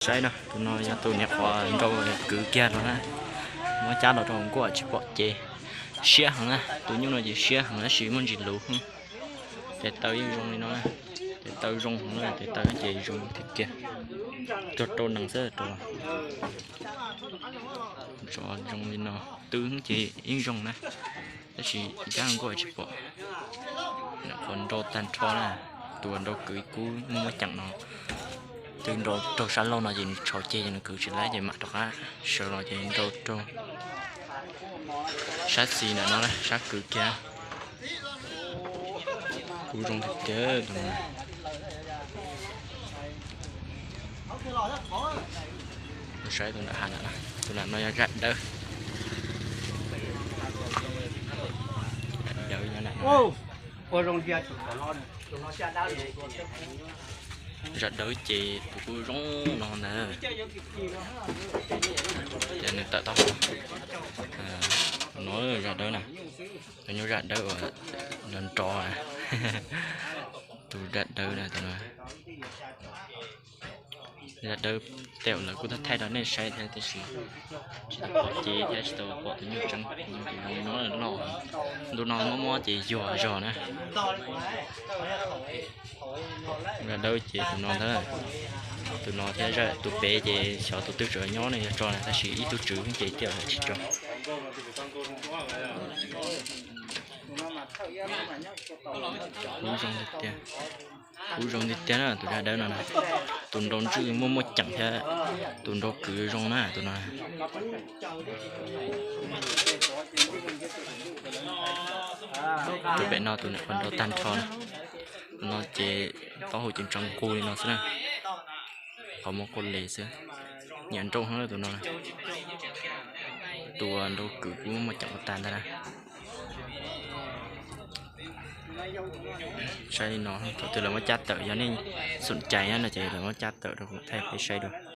Saib no, tus no yog tus niam qhuav nrau kwv kiag los na, muab cab los rau nkuaj tsis pom ces siab heev na. Tus nyuj no ces siab heev tab sis muaj ntsis luv. Tes taw yeej zoo li no, tes taw zoo heev na, tes taw ces zoo tiag tiag. Tuag rau nees xwb rau. Zoo li no, twb ces yeej zoo na, tab sis cab nkuaj tsis pom. Qhuav nrau tag nrho na, tus nrau kwv kub muaj ceem no, twb nrau raug sab laug no ces nws tshau ceg ces nws kwv tsis laib ces mam rov qab sawv los ces nrau raug sab xis ntawm no, sab kwv kiag. Kub zoo tiag tiag tus no. Saib tus nram hav ntawm no, tus nram no yog zaj dawb. Zaj dawb ces tus kuj zoo no ntag. Ces nws tawm taub hau no, zaj dawb na, tus nyuj zaj dawb uas nrov nrov na. Tus zaj dawb na, tus no. Zaj dawb tej zaum lawv kuj thaij thaij rau nej saib thiab tiam sis tsis tau pom ces thiab tsis tau pom tus nyuj tseeb. Tus no loj, ntu no mob mob ces yuag zog na. Zaj dawb ces tus no ntag, tus no thiab zaj tus pem ces xyov tus twg tseem nyob ne, yog tso na tab sis ib tug tswv ces tej zaum tsis tso. Kub zoo tiag tiag, kub zoo tiag tiag na tus zaj dawb no na. Tus nrau ntswj muaj muaj ceem thiab, tus nrau kwv zoo na tus no. Tus pem no tus niam qhuav nrau tag nrho na, tus no ces taub hau ces ntsoov nqus li no xwb na, qhov muag quaj les xwb. Nyiam nrau heev tus no. Tus nrau kwv kuj muaj ceem ua tag ntag na. Saib li no, thaum twg lawv muab cab tawm, yog nej xom cai no ces lawv muab cab tawm rau kuv thaij peb saib dua.